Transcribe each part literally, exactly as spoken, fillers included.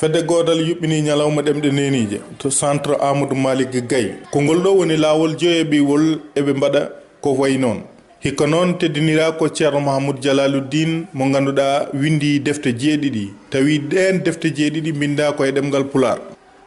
Fedde Goodal yuɓɓini ñalawma ɗemɗe neeniije to Centre Amadou Malick Gaye. Ko ngol ɗoo woni laawol joyeeɓiwol eɓe mbaɗa ko wayi noon. Hikka noon teddiniraa ko Ceerno Mahamoud Jalaluddin mo ngannduɗaa winndi defte jeeɗiɗi, tawi ɗeen defte jeeɗiɗi mbinndaa ko e ɗemngal Pulaar.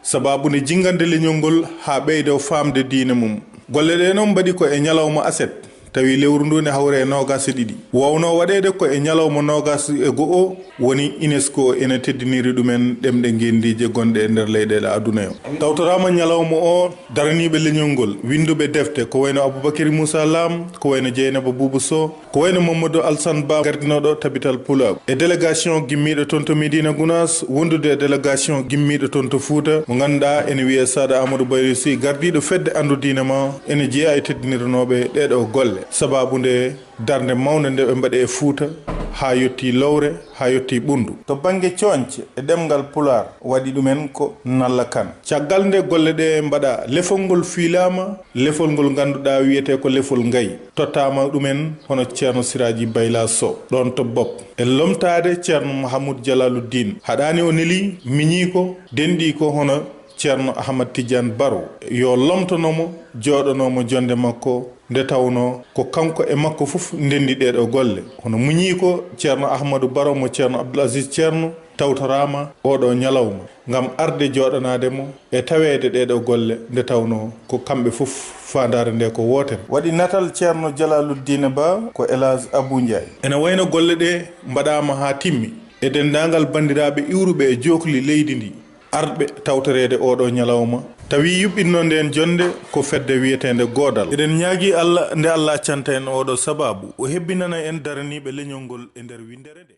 Sabaabu nde jinngande leñol ngol haa ɓeydoo faamde diine mum. Golle ɗee noon mbaɗi ko e ñalawma aset, tawi lewru ndu ne hawre e noogaas e ɗiɗi. Waawno waɗeede ko e ñalawma noogaas e go'o woni UNESCO ene teddiniri ɗumen ɗemɗe ngenndiije gonɗe e nder leyɗeele aduna o. Tawtoraama ñalawma o daraniiɓe leñol ngol, winnduɓe defte ko wayno Aboubacry Moussa Lam, ko wayno Dieynaba Boubou Sow, ko wayno Mamadou Alassane Ba gardinooɗo Tabital Pulaagu, e délégation gimmiiɗo toon to Médina Gounass, wondude e délégation gimmiiɗo toon to Fuuta, mo ngannduɗaa ene wiyee Saada Amadou Baylo Sy, gardiiɗo fedde Anndu Diine ma, ene jeyaa e teddiniranooɓe ɗee ɗoo golle. Sabaabu nde darnde mawnde nde ɓe mbaɗi e Fuuta, haa yettii lowre, haa yettii ɓunndu. To bannge cooñce e ɗemngal Pulaar, waɗi ɗumen ko Nalla Kan. Caggal nde golle ɗee mbaɗaa, lefol ngol fiilaama, lefol ngol ngannduɗaa wiyetee ko lefol Ngaye. Tottaama ɗumen hono Ceerno Siraaji Bayla Sow, ɗoon to Bopp. E lomtaade Ceerno Mahamoud Jalaluddin, haɗaani o neli miñiiko, denɗiiko hono Ceerno Ahmad Tidiane Baro, yo lomtono mo, jooɗono mo jonnde makko, nde tawnoo ko kanko e makko fof ndenndi ɗee ɗoo golle. Hono muñiiko Ceerno Ahmadu Baro mo Ceerno Abdoul Aziz Ceerno, tawtoraama oo ɗoo ñalawma ngam arde jooɗanaade mo e taweede ɗee ɗoo golle, nde tawnoo ko kamɓe fof faandaare nde ko wootere. Waɗi natal Ceerno Jalaaluddina Ba ko El Hadj Abou Ndiaye. Ene wayno golle ɗee mbaɗaama haa timmi e denndaangal banndiraaɓe iwruɓe e jookli leydi ndi, arɓe tawtoreede oo ɗoo ñalawma, tawi yuɓɓinno ndeen jonnde ko fedde wiyeteende Goodal. Eɗen ñaagii Alla nde Alla accanta en oo ɗoo sabaabu, o hebbinana en daraniiɓe leñol ngol e nder winndere nde.